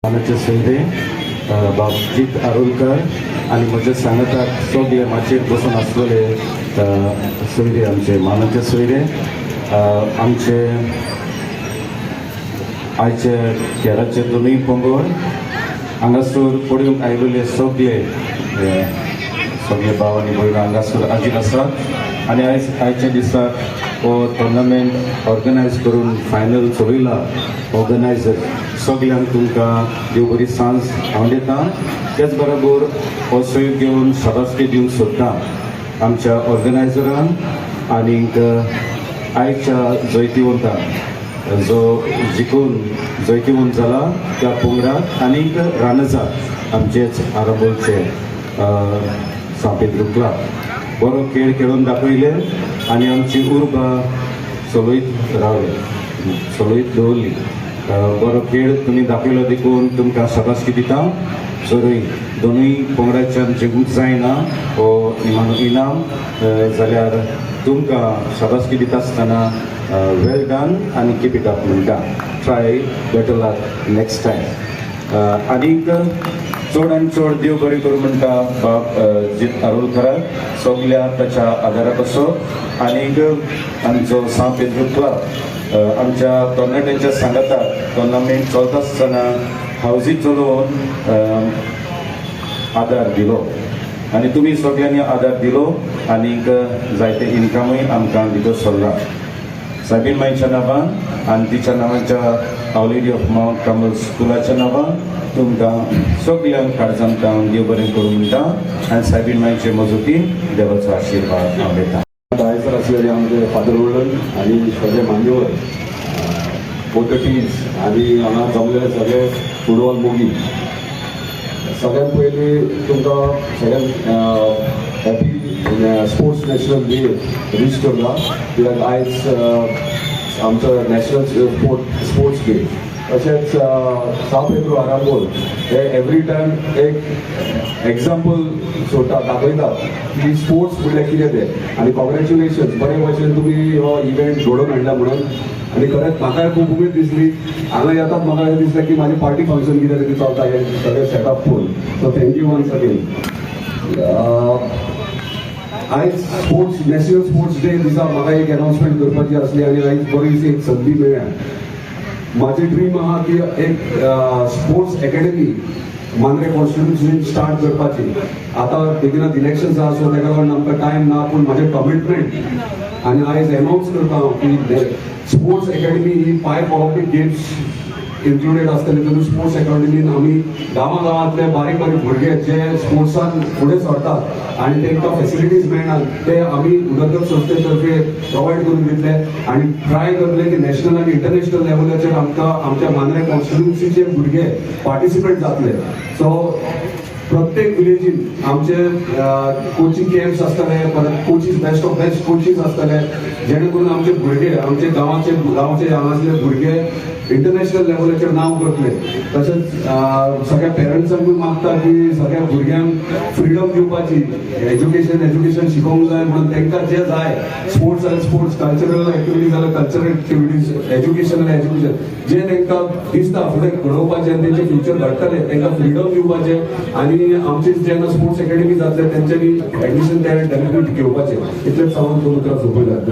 मानाचे सोयरे बाबजीत आरोलकर आनी म्हज्या सांगाताक सगळे माचयेर बसून आसलेले सोयरे, आमचे मानाचे सोयरे, आमचे आयचे खेळाचे दोनूय पंगड, हांगासर पळोवंक आयिल्ले सगळे सगळे भाव आनी भयणां हांगासर हाजीर आसात. आनी आयज आयच्या दिसाक हो टुर्नामेंट ऑर्गनायज करून फायनल चलयला ऑर्गनायजर सगल्यांक तुमकां देव बरी सांज हांव दिता. त्याच बरोबर हो सहयोग घेवन शाबासकी दिवंक सोदता आमच्या ऑर्गनायझरांक आनीक आयच्या जैतिवंताक, जो जिखून जैतिवंत जाला त्या पंगडाक आनीक रानजाक आमचेच आरांबोलचे सांव पेद्रू क्लब बरो खेळ खेळून दाखयले आनी आमची उर्बा चलयत रावले, चलयत दवरली. बरो खेळ तुमी दाखयलो देखून तुमकां शाबासकी दिता. जरूय दोनूय पंगडाच्यान जिखूंक जायना हो निमाणो इनाम जाल्यार तुमकां शाबासकी दिता आसतना वेल डन आनी कीप it up म्हणटा. Try better luck next time. आनीक चड आनी चड देव बरें करूं म्हणटा बाब जीत आरोलकराक, सगल्या ताच्या आदारा कसो. आनीक आमचो सांव पेद्रू क्लब आमच्या तरणाट्यांच्या सांगाताक टोर्नामेंट चलता आसतना हावजी चलोवन आदार दिलो आनी तुमी सगल्यांनी आदार दिलो आनीक जायते इनकमूय आमकां भितर सरला. सायबीन माईच्या नांवान आनी तिच्या नांवाच्या our lady of mount Carmel स्कुलाच्या नांवान तुमकां सगल्यांक काळजांत देव बरें करूं म्हणटा आनी सायबीन माईचे मजतीन देवाचो आशिर्वाद हांव घेता. हांगासर असलेले आमचे फादर गोल्डन आणि सगळे मान्यवर, बोथ टीम्स आणि हांगा जमलेले सगळे फुटबॉल मोगी, सगळ्यात पयलीं तुमकां सगळ्यांक happy sports national day wish करता, कित्याक आयज आमचो नॅशनल स्पोर्ट्स डे. तशेंच सांव पेद्रो आरांबोल हे एवरी टायम एक एग्जाम्पल सोडटा, दाखयता की स्पोर्ट्स म्हणल्यार कितें तें. आनी कॉंग्रॅच्युलेशन्स, बरे भशेन तुमी हो इव्हेंट घडोवन हाडला म्हणून. आनी खरेंच म्हाकाय खूब उमेद दिसली हांगा येतात. म्हाका अशें दिसलें की म्हाजें पार्टी फंक्शन कितें तरी चलता हें सगळें सेटअप पळोवन. So thank you once again. आयज नॅशनल स्पोर्ट्स डे दिसा म्हाका एक अनाउन्समेंट करपाची आसली आनी आयज बरी एक संदी मेळ्ळ्या. माझी ड्रीम आहा की एक स्पोर्ट्स एकेडमी मांद्रे कॉन्स्टिट्युन्सीन स्टार्ट करपाची. आतां बेगिनात इलेक्शन्स आहा, सो तेका लागून आमकां टायम ना, पूण म्हाजें कमिटमेंट आनी आयज अनाउन्स करता हांव की स्पोर्ट्स एकेडमी ही फायव ऑलिम्पिक गेम्स इन्क्लुडेड आसतले. तातूंत स्पोर्ट्स एकेडमीन आमी गांवा गांवांतले बारीक बारीक भुरगे जे स्पोर्ट्सान फुडें सरतात आनी तांकां फेसिलिटीज मेळनात, ते आमी उदरगत संस्थे तर्फे प्रोवायड करून दितले आनी ट्राय करतले की नॅशनल आनी इंटरनॅशनल लेवलाचेर आमकां आमच्या मांद्रे कॉन्स्टिट्युन्सीचे भुरगे पार्टिसिपेट जातले. सो प्रत्येक विलेजीन आमचे कोचिंग कॅम्प्स आसतले, परत coaches, best of best coaches आसतले, जेणे करून आमचे भुरगे, आमचे गांवाचे गांवचे हांगासले भुरगे इंटरनॅशनल लेवलाचेर नांव करतले. तशेंच सगळ्या पेरंट्सांकूय मागता की सगळ्या भुरग्यांक फ्रिडम दिवपाची. एज्युकेशन एज्युकेशन शिकोवंक जाय म्हणून तांकां जे जाय, स्पोर्ट्स जाल्यार स्पोर्ट्स, कल्चरल एक्टिविटीज जाल्यार कल्चरल एक्टिविटीज, एज्युकेशन जाल्यार एज्युकेशन, जे तांकां दिसता फुडें घडोवपाचें आनी तेंचें फ्युचर घडटलें, तांकां फ्रिडम दिवपाचें. आनी आमची जेन्ना स्पोर्ट्स एकेडमी जातले, तेंच्यांनी एडमिशन त्या डेफिनेटली घेवपाचें. इतलेंच सांगून दोन उतरां सोंपयतात.